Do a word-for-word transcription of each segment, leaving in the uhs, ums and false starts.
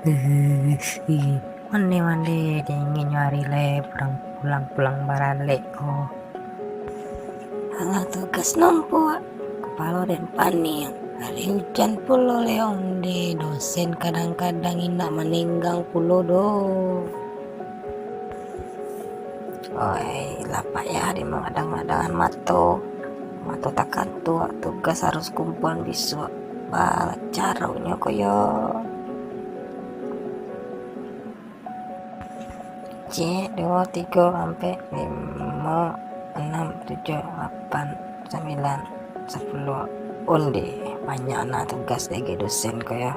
Hehehe. Mande-mande, dinginnyo ari lai, pulang-pulang, pulang baralek ko. Alah, tugas nompuak, kapalo den paniang. Ari ujan pulo lai, onde, dosen kadang-kadang indak manenggang pulo doh. Oi, lah payah di mangadang-adangan mato. Mato takantuak, tugas harus kumpuan bisuak. Baa caronyo ko yo? Ciek, duo, tigo, ampek, limo, anam, tujuah, lapan, sambilan, sapuluah. Onde, banyak nah tugas dari dosen ko yo.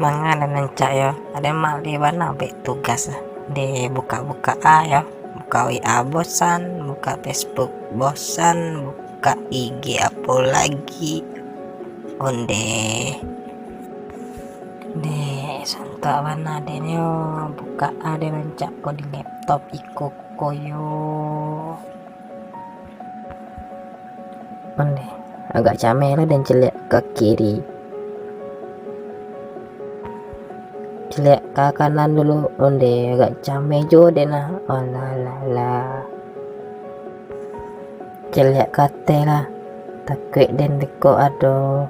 Manga den rancak yo, ado mah lai bana buek tugas. Deh, buka-buka a yo. Buka W A bosan, buka Facebook bosan, buka I G apo lagi. Onde. Deh, santuak bana den yo. Buka a den rancak ko di laptop iko ko yo. Onde, agak cameh lah den caliak ka kiri. Caliak ka kanan dulu, onde, agak cameh juo den lah. Alah, alah, alah. Caliak ka ateh lah, takuik den beko ado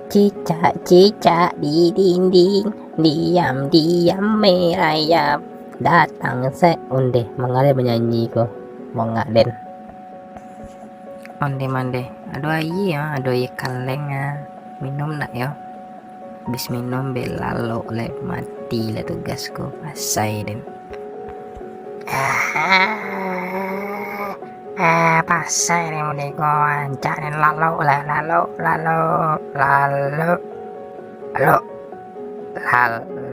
cicak, cicak di dinding, diam, diam merayap, datang se-, onde, manga den manyanyi ko, mongak den. Onde mande, ado aia, ah, ado aia kaleng, ah. Minum nak yo? Abih minum be lalok lai, mati lah tugas ko, pasai den. Ah, ah, pasai den mande ko, rancak den lalok lah, lalok, lalok, lalok, lalok, lalok.